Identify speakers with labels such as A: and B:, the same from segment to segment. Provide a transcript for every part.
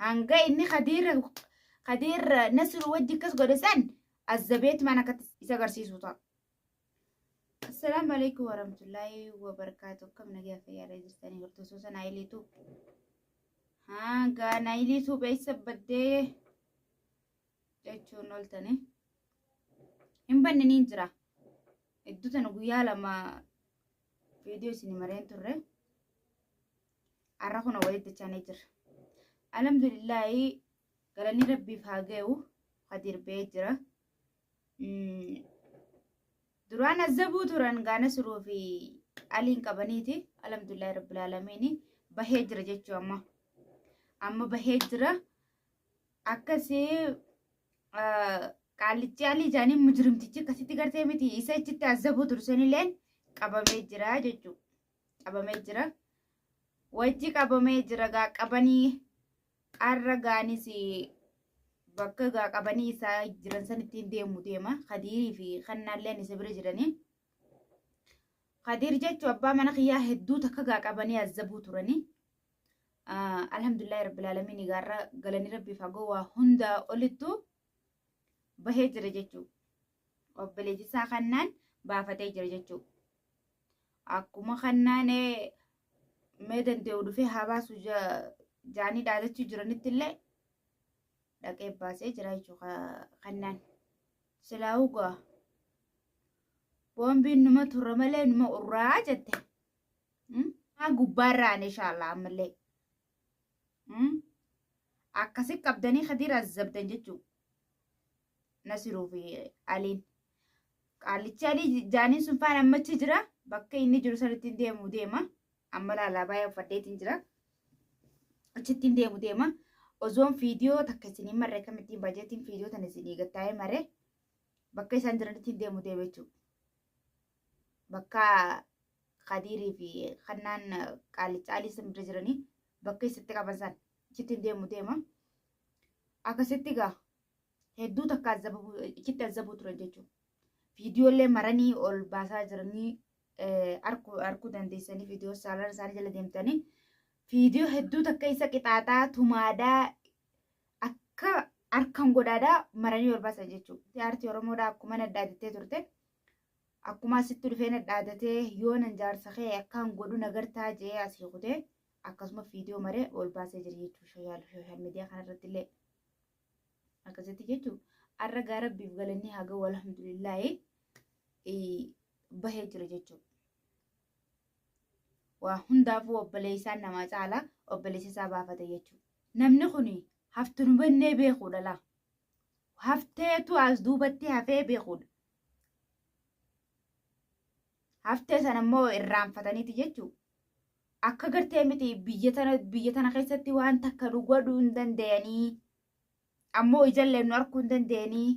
A: Hanga inni Kadiir Kadiir Nasruu wajji akkas godhe san azzabeetumaan akkatti isa agarsiisu ta'a. Assalaamu alaikum warahmatullaahi wabarakaatu. Akkam nagaa fayyaadha jirtanii hordoftoota Naayiliitu. Hanga Naayiliitu eessa baddee jechuun ooltanii. Hin banne niin jira. Iddoo tana guyyaa 2 viidiyoo isin mareen turre. Har'a kuna walitti dachaanee jira. Alhamdulillaahi galanni rabbiif haa ga'u Kadiir ba'ee jira. Duraan azabuu turan gaana suruu fi aliin qabaniiti. Alhamdulillaahi rabbil aalamiini bahee jira jechuu amma. Amma bahee jira. Akkasii qaallichi alii jaanii mujrimtichi akkasitti gartee miti isa achitti azabuu tursanilleen qabamee jira jechuudha. Qabamee jira. Wajji qabamee jira gaa qabanii arra gaanis bakka gaa qabanii isaa jiran sanitti deemu deema. Kadiirii fi kannaalleen isa bira jiranii. Kadiir jechuun abbaa mana kiyyaa hedduu takka gaa qabanii azabuu turanii. Alhamdulillahi rabbil aalamiin gaarra galanii rabbiif hagoo waa hundaa olittu bahee jira jechuudha. Obboleessi isaa kannaan baafatee jira jechuudha. Akkuma kannaan mee danda'u dhufee haa baasu jaanii dhaadachuu jiranitti illee dhaqee baasee jira jechuudha kannaan. Silaa'uu gaa boombiin numa turre malee numa urraa jette. Gubbaarraan inshaallah ammallee. Akkasi qabdanii Kadiir azabdan jechuudha. Nasiruu fi Aliin. Qaallichi Alii jaaniin sun faana ammachi jira. Bakka inni jiru sanitti hin deemu deema. Amma laalaa baay'ee uffadheetiin jira. Achitti hin deemu deema. Osoon viidiyoo takka isinii marree kamittiin bajeetiin viidiyoo tana isinii gattaa'ee maree bakka isaan jiranitti hin deemu deema jechuudha. Bakka Kadiirii fi kannaan qaallicha Alii san bira jiranii bakka isatti qaban san achitti hin deemu deema. Akkasitti gaa hedduu takka achitti azabuu turan jechuudha. Viidiyoolee maranii ol baasaa jiranii arkuu dandeessanii viidiyoo saalaan isaanii jala deemtanii viidiyoo hedduu takka isa qixaaxaa tumaadhaa akka harkan godhaadhaa maranii ol baasan jechuudha. Aartii Oromoodhaa akkuma nadhaadattee turte akkuma asitti dhufee nadhaadatee yoo nan jaarsa kee akkaan godhu nagartaa jee asii kutee akkasuma viidiyoo maree ol baasee jira jechuudha sooshaal miidiyaa kanarratti illee. Akkasitti jechuun har'a gaa rabbiif galanni haa ga'u alhamdulillaahi bahee jira jechuudha. Waa hundaafuu obboleessaan namaa caala obboleessa isaa baafate jechuudha. Namni kun haftu nu bannee beekuudha laa. Hafteetu as duubatti hafee beekuudha. Haftee sana immoo irraanfataniiti jechuudha. Akka gartee miti biyya tana keessatti waan takka nu godhuu hin danda'anii ammoo ijallee nu arguu hin danda'anii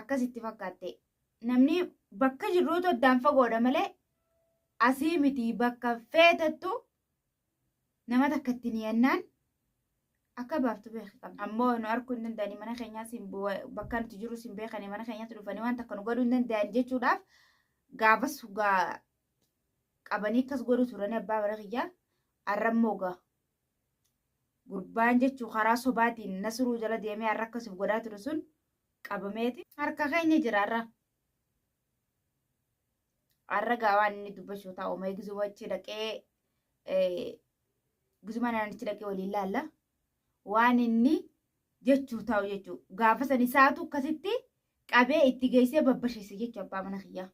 A: akkasitti fakkaatte. Namni bakka jirruutu addaan fagoodha malee asii miti bakka feetettu nama takka itti niyannaan akka baaftu beeki qabna. Ammoo nu arguu hin danda'anii mana keenyaas bakka nuti jirrus hin beekanii mana keenyaatti dhufanii waan takka nu godhuu hin danda'an jechuudhaaf gaafas gaa qabanii akkas godhu turanii abbaa mana kiyyaa arrammoo gaa gurbaan jechuu karaa sobaatiin Nasruu jala deemee har'a akkasif godhaa ture sun qabameeti harka keenya jira har'a. Har'a gaa waan inni dubbachuu taa'u mee gizuma achi dhaqee gizuma naannichi dhaqee waliin laalla waan inni jechuu taa'u jechuu gaafa san isaatu akkasitti qabee itti geessee babbasheesse jechuu abbaa mana kiyyaa.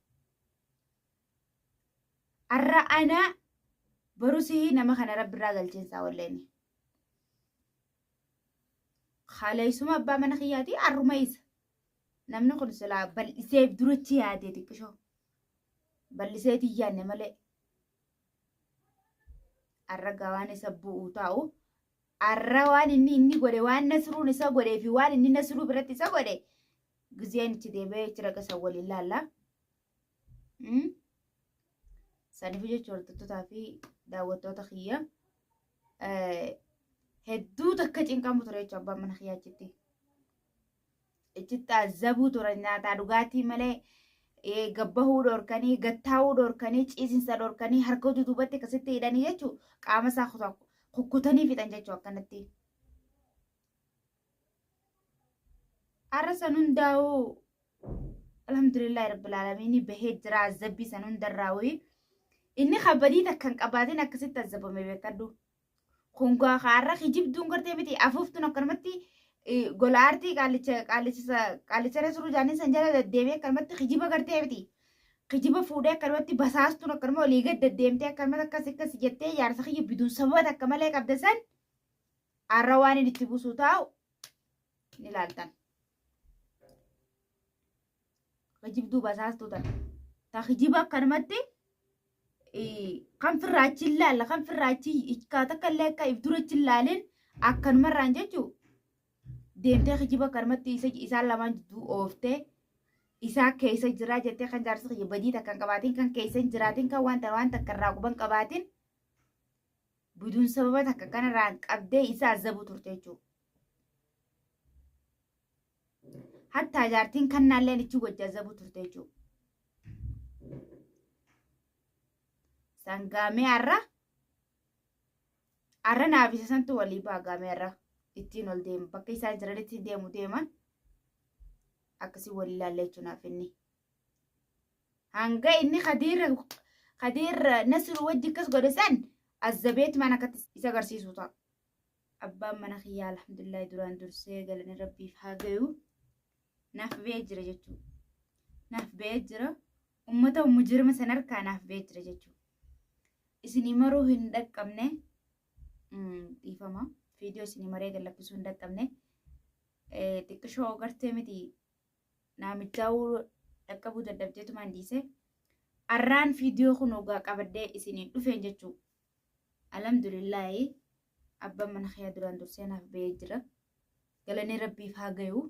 A: Har'a ana barusii nama kana rabbirraa galcheensaa walleeni. Kaleessuma abbaa mana kiyyaati har'uma isa. Namni kun silaa bal'isee durachi yaadee xiqqishoo. Bal'iseetii yaadne malee. Har'a gaa waan isa bu'u taa'u. Har'a waan inni inni godhe waan Nasruun isa godhee fi waan inni Nasruu biratti isa godhe gizeen itti deebi'ee itti raqa isa waliin laalla. Saniif jechuun hordoftoota fi daawwattoota kiyya hedduu takka cinqamu ture jechuudha abbaan mana kiyyaa achitti. Achitti azabuu turan nyaataa dhugaatii malee gabbahuu dhorkanii gattaa'uu dhorkanii ciisinsa dhorkanii harka duubatti akkasitti hidhanii jechuudha qaama isaa kukkutanii fixan jechuudha akkanatti. Har'a san hundaa'uu alhamdulillahi rabbil aalamiin bahee jira azabbii san hundarraa wayii. Inni kabadii takka hin qabaatin akkasitti azabame beekadhu. Kun gaa har'a kijibduun gartee miti afuuftuun akkanumatti gola aartii qaallicha qaallicha qaallicha resuruu jaaniin san jala deddeebi'ee akkanumatti kijiba gartee miti. Kijiba fuudhee akkanumatti basaastuun akkanuma olii gad deddeemtee akkanumatti akkas akkas jettee jaarsa kiyya biduun sababa takka malee qabde san har'a waan inni itti buusuu taa'u ni laaltan. Kijibduu basaastuu tana. Ta kijiba akkanumatti kan firraachi hin laalla kan firraachi hiikkaa takka illee akka if durachi hin laalin akkanumarraan jechuu deemtee kijiba akkanumatti isa isaan lamaan jidduu ooftee isaa keessa jiraa jettee kan jaarsi kiyya badii takka hin qabaatin kan keessa hin jiraatin kan wanta waan takka irraa quban qabaatin biduun sababa takka kanarraan qabdee isa azabuu turte jechuudha. Hattaa jaartiin kannaalleen ichi wajji azabuu turte jechuudha. Sangaamee har'a har'a naaf isa santu walii ba'a gaamee har'a ittiin ol deemu bakka isaan jiranitti deemu deema akkasii walii ilaalla jechuun naaf inni. Hanga inni kadiir kadiir nasiru wajji akkas godhe san azzabeetumaan akkatti isa agarsiisu ta'a. Abbaan mana kiyyaa alhamdulillahi duraan dursee galanni rabbiif haa gayu. Naaf ba'ee jira jechuudha. Naaf ba'ee jira. Ummata mujrima san harkaa naaf ba'ee jira jechuudha. Isinii maruu hin dhaqqabne dhiifama. Viidiyoo isinii maree gad lakkisuu hin dhaqqabne. Xiqqishoo gartee miti naamichaa'uu dhaqqabuu dadhabdeetumaan dhiise. Arraan viidiyoo kun ogaa qabadhee isiniin dhufeen jechuudha. Alhamdulillaahi abbaan mana kiyyaa duraan dursee naaf ba'ee jira. Galanni rabbiif haa gayu.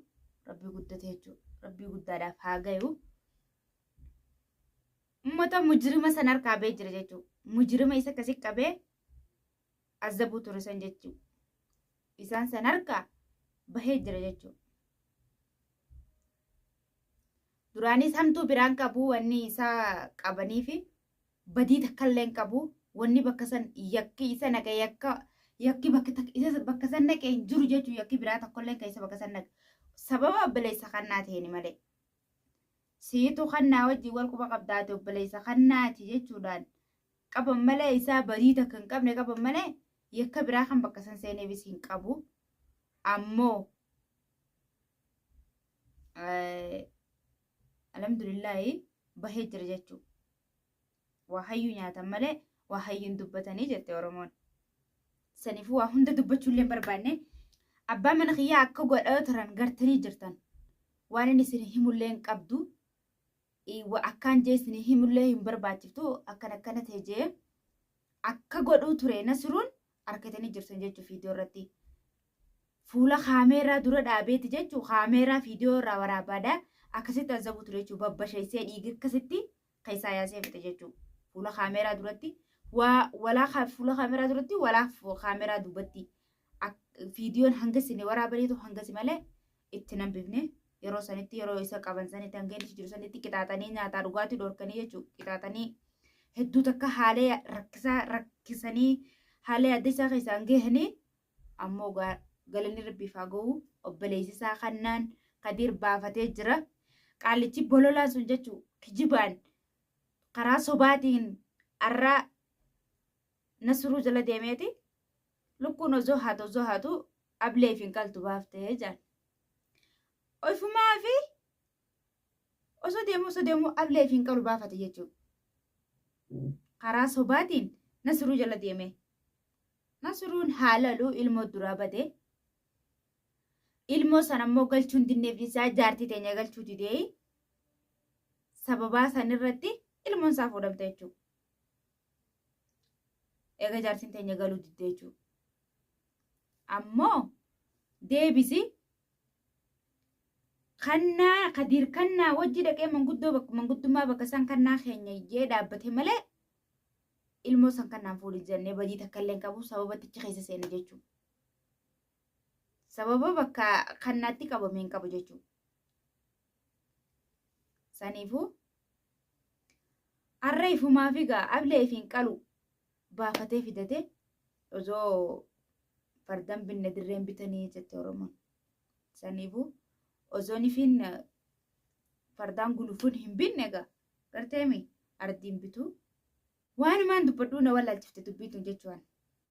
A: Rabbii guddate jechuudha. Rabbii guddaadhaaf haa gayu. Ummata mujrima san harkaa ba'ee jira jechuudha. Mujrima isa akkasi qabee azabuu ture san jechuudha. Isaan san harkaa bahee jira jechuudha. Duraanis hamtuu biraan qabu wanni isaa qabaniifi badii takkallee hin qabu. Wanni bakka san yakki isa naqe yakka yakki bakka isa bakka san naqe hin jiru jechuun yakki biraa tokkollee kan isa bakka san naqe. Sababa obboleessa kannaa ta'een malee. Siitu kannaa wajjin wal quba qabdaate obboleessa kannaati jechuudhaan qaban malee isaa badii takka hin qabne qaban malee yakka biraa kan bakka san seeneefis hin qabu. Ammoo alhamdulillaahi bahee jira jechuu waa hayyuu nyaatan malee waa hayyuun dubbatanii jette oromoon saniifuu waa hunda dubbachuu illee hin barbaanne abbaa mana kiyyaa akka godhaa turan gartanii jirtan waan inni isin himullee hin qabdu akkaan jee isin himullee hin barbaachiftu akkan akkana ta'e jee akka godhuu ture nasiruun arkatanii jirtan jechuu viidiyoo irratti. Fuula kaameeraa dura dhaabeeti jechuu kaameeraa viidiyoo irraa waraabaadha akkasitti azabu ture jechuu babbasheessee dhiiga akkasitti keessaa yaasee fixe jechuu fuula kaameeraa duratti waa walaa fuula kaameeraa duratti walaa kaameeraa duubatti viidiyoon hanga isin waraabaniitu hangasi malee itti nan bifne yeroo sanitti yeroo isa qaban sanitti hanga inni jiru sanitti qixaaxanii nyaataa dhugaatii dhorkanii jechuu qixaaxanii hedduu takka haalee rakkisaa rakkisanii haalee adda isaa keessaan gahanii ammoo galanni rabbiif haa ga'u obboleessi isaa kannaan kadiir baafatee jira qaallichi bololaan sun jechuu kijibaan karaa sobaatiin arraa nasruu jala deemeeti lukkuun osoo haatu osoo haatu ableef hin qaltu baaftee jaan ofumaa fi osoo deemu osoo deemu ableef hin qalu baafate jechuudha. Karaa sobaatiin nasruu jala deeme. Nasruun haalalu ilmoo duraa bade. Ilmoo sana immoo galchuun dinneef isaa jaartii teenya galchuu didee sababaa san irratti ilmoon isaa fuudhamte jechuudha. Eega jaartiin teenya galuu didde jechuudha. Ammoo deebisi kannaa kadiir kannaa wajji dhaqee manguddoo manguddummaa bakka isaan kannaa keenya jee dhaabbate malee ilmoo san kannaan fuudhi jennee badii takka illee hin qabu sababa tichi keessa seene jechuudha. Sababa bakka kannaatti qabame hin qabu jechuudha. Saniifuu har'a ifumaa fi gaa ablee ifiin qalu baafatee fidate osoo fardan binne dirreen bitanii jette Oromoon. Saniifuu Osoonifiin fardaan gulufuun hin binne egaa garteemi ardiin bituu. Waanumaan dubbadhuu na wallaalchifte dubbiituun jechuun.